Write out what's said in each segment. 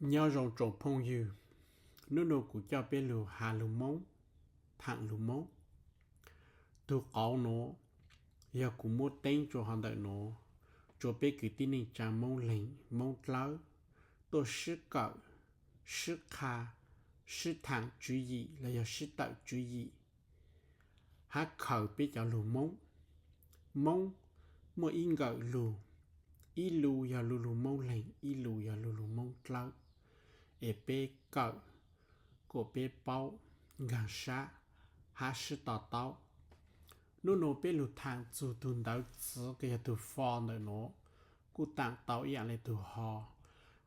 Nyob zoo tsoom phooj ywg, hnub no kuv coj peb lug has lug Moob, thaam lug Moob. Tug qauv nuav yog kuv muab teeb tsua hov ntawm nuav, tsua peb kwv tij neej tsaa Moob Leeg Moob Dlawb tuaj sib kawm, sib qha, sib thaam tswv yim los yog sib tawm tswv yim, hab khaws peb cov lug Moob. Moob muaj ib nkawm lug, ib lu yog lu lug Moob Leeg, ib lu yog lu lug Moob Dlawb, es peb kawm kuas peb paub nkaag sab hab sib to taub. Hnub no peb lug thaam txug tug ntawv txiv kws yog tug fo ntawm nuav, kuj taam tau ib yaam le tug ho.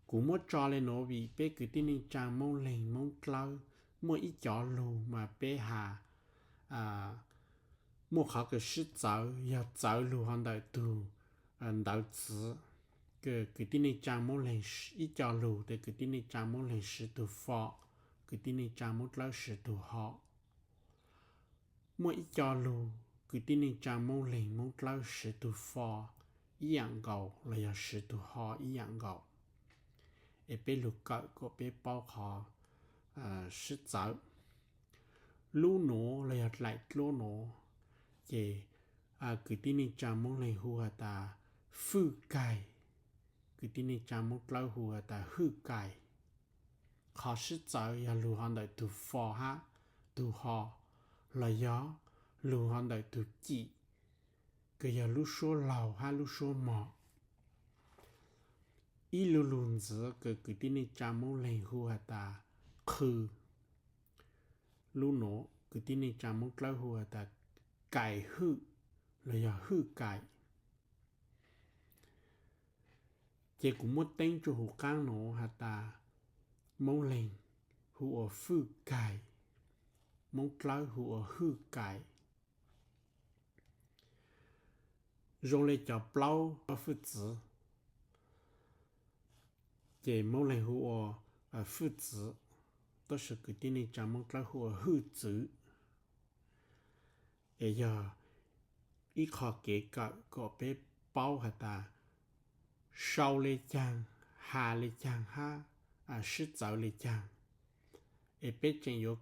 Kuv muab tso le nuav vim peb kwv tij neej tsaa Moob Leeg Moob Dlawb muaj ib cov lug mas peb has muaj qhov kws sib txawv, yog txawv lug hov ntawm tug ntawv txiv, kws kwv tij neej tsaa Moob Leeg ib co lug tes kwv tij neej tsaa Moob Leeg siv tug fo, kwv tij neej tsaa Moob Dlawb siv tug ho. Muaj ib co lug kwv tij neej tsaa Moob Leeg Moob Dlawb siv tug fo ib yaam nkaus los yog siv tug ho ib yaam nkaus, es peb lug kawm kuas peb paub qhov sib txawv. Lub nuav los yog dlaim dluab nuav, ces kwv tij neej tsaa Moob Leeg hu has tas fwj kaig, kwv tij neej tsaa Moob Dlawb hu has tas hwj kaig. Qhov sib txawv yog lug hov ntawm tug fo hab tug ho, los yog lug hov ntawm tug cim, kws yog lub suab laug hab lub suab mog. Ib lu lug ntxiv kws kwv tij neej tsaa Moob Leeg hu has tas qhw, lub nuav kwv tij neej tsaa Moob Dlawb hu has tas kais hwj los yog hwj kais. Ces kuv muab teeb tsua huv qaab nuav has tas Moob Leeg hu ua fwj kaig, Moob Dlawb hu ua hwj kaig. Zoo le cov plaub fwj txwv, ces Moob Leeg hu ua fwj txwv, tab sis kwv tij neej tsaa Moob Dlawb hu ua hwj txwv. Es yog ib qho kev kawm kom peb paub has tas sau le caag, has le caag hab sib txawv le caag, es peb tseem yuav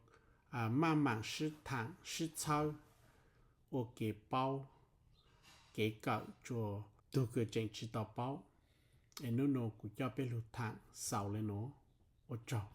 maj mam sib thaam sib txhawb ua kev paub, kev kawm tsua tug kws tseem tsi tau paub. Es nub nua kuv coj peb lug thaam xaus le nuav, ua tsaug.